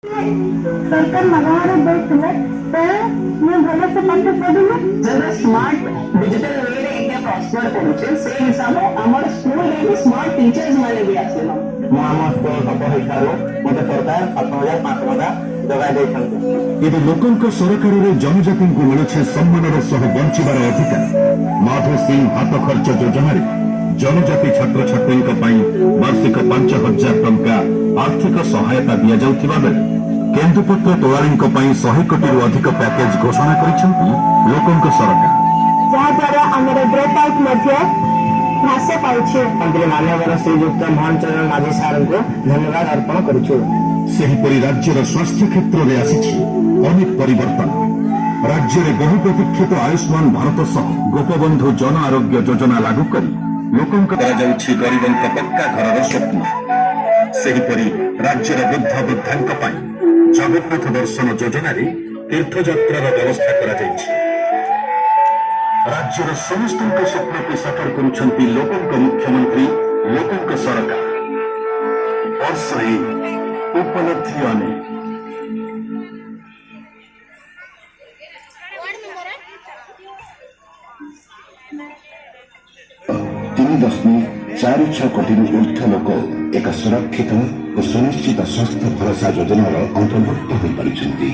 ସରକାର ମାଗଣାରେ ଦଉଥିଲେ, ତେଣୁ ମୁଁ ଭଲସେ ପାଠ ପଢିଲି। ଯେବେ ସ୍ମାର୍ଟ ଡିଜିଟାଲ ୱେରେ ଇଣ୍ଡିଆ ପ୍ରସ୍ପର କରୁଛେ, ସେଇ ହିସାବ ଆମର ସ୍କୁଲରେ ବି ସ୍ମାର୍ଟ ଟିଚର୍ସ ମାନେ ବି ଆସିଲେ। ମୁଁ ଆମ ସ୍କୁଲ ସଫଳ ହେଇଥିବାରୁ ମୋତେ ସରକାର 7500 ଟଙ୍କା ଯୋଗାଇ ଦେଇଛନ୍ତି। ଏବେ ଲୋକଙ୍କ ସରକାରରେ ଜନଜାତିଙ୍କୁ ମିଳୁଛି ସମ୍ମାନର ସହ ବଞ୍ଚିବାର ଅଧିକାର। ମାଧୋ ସିଂ ହାତ ଖର୍ଚ୍ଚ ଯୋଜନାରେ ଜନଜାତି ଛାତ୍ରଛାତ୍ରୀଙ୍କ ପାଇଁ ବାର୍ଷିକ 5000 ଟଙ୍କା ଆର୍ଥିକ ସହାୟତା ଦିଆଯାଉଥିବା ବେଳେ କେନ୍ଦୁପତ୍ର ତୋଳାଳୀଙ୍କ ପାଇଁ 100 କୋଟିରୁ ଅଧିକ ପ୍ୟାକେଜ ଘୋଷଣା କରିଛନ୍ତି ଲୋକଙ୍କ ସରକାର। ଯାହାଦ୍ୱାରା ଆମର ଡ୍ରପ୍ ଆଉଟ୍ ମଧ୍ୟ ହ୍ରାସ ପାଉଛି। ମନ୍ତ୍ରୀ ମାନ୍ୟବର ଶ୍ରୀଯୁକ୍ତ ମୋହନ ଚରଣ ମାଝୀ ସାରଙ୍କୁ ଧନ୍ୟବାଦ ଅର୍ପଣ କରୁଛୁ। ସେହିପରି ରାଜ୍ୟର ସ୍ୱାସ୍ଥ୍ୟ କ୍ଷେତ୍ରରେ ଆସିଛି ଅନେକ ପରିବର୍ତ୍ତନ। ରାଜ୍ୟରେ ବହୁ ପ୍ରତୀକ୍ଷିତ ଆୟୁଷ୍ମାନ ଭାରତ ସହ ଗୋପବନ୍ଧୁ ଜନ ଆରୋଗ୍ୟ ଯୋଜନା ଲାଗୁ କରି ଲୋକଙ୍କ କରାଯାଉଛି ଗରିବଙ୍କ ପକ୍କା ଘରର ସ୍ୱପ୍ନ। ସେହିପରି ରାଜ୍ୟର ବୃଦ୍ଧ ବୃଦ୍ଧାଙ୍କ ପାଇଁ ଜଗନ୍ନାଥ ଦର୍ଶନ ଯୋଜନାରେ ତୀର୍ଥଯାତ୍ରାର ବ୍ୟବସ୍ଥା କରାଯାଇଛି। ରାଜ୍ୟର ସମସ୍ତଙ୍କ ସ୍ୱପ୍ନକୁ ସାକାର କରୁଛନ୍ତି ଲୋକଙ୍କ ମୁଖ୍ୟମନ୍ତ୍ରୀ, ଲୋକଙ୍କ ସରକାର। ବର୍ଷ ଏକ, ଉପଲବ୍ଧି ଅନେକ। 3.46 କୋଟିରୁ ଉର୍ଦ୍ଧ୍ୱ ଲୋକ ଏକ ସୁରକ୍ଷିତ ଓ ସୁନିଶ୍ଚିତ ସ୍ୱାସ୍ଥ୍ୟ ଭରସା ଯୋଜନାର ଅନ୍ତର୍ଭୁକ୍ତ ହୋଇପାରିଛନ୍ତି।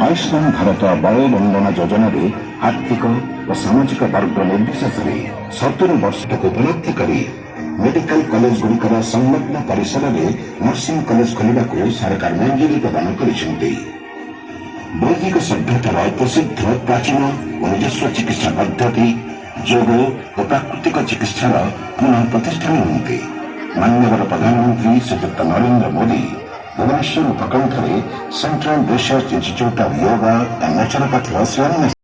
ଆୟୁଷ୍ମାନ ଭାରତ ବୟୋ ବନ୍ଦନା ଯୋଜନାରେ ଆର୍ଥିକ ଓ ସାମାଜିକ ବର୍ଗ ନିର୍ବିଶେଷରେ 70 ବର୍ଷକୁ ଉପଲବ୍ଧି କରି ମେଡିକାଲ କଲେଜଗୁଡ଼ିକର ସଂଲଗ୍ନ ପରିସରରେ ନର୍ସିଂ କଲେଜ ଖୋଲିବାକୁ ସରକାର ମଞ୍ଜୁରୀ ପ୍ରଦାନ କରିଛନ୍ତି। ବୈଦିକ ସଭ୍ୟତାର ପ୍ରସିଦ୍ଧ ପ୍ରାଚୀନ ଓ ନିଜସ୍ୱ ଚିକିତ୍ସା ପଦ୍ଧତି, ଯୋଗ ଓ ପ୍ରାକୃତିକ ଚିକିତ୍ସାର ପୁନଃ ପ୍ରତିଷ୍ଠା ନିମନ୍ତେ ମାନ୍ୟବର ପ୍ରଧାନମନ୍ତ୍ରୀ ଶ୍ରୀଯୁକ୍ତ ନରେନ୍ଦ୍ର ମୋଦୀ ଭୁବନେଶ୍ୱର ଉପକଣ୍ଠରେ Central Research Institute of Yoga and ନ୍ୟାଚୁରୋପାଥିର ଶିଳାନ୍ୟାସ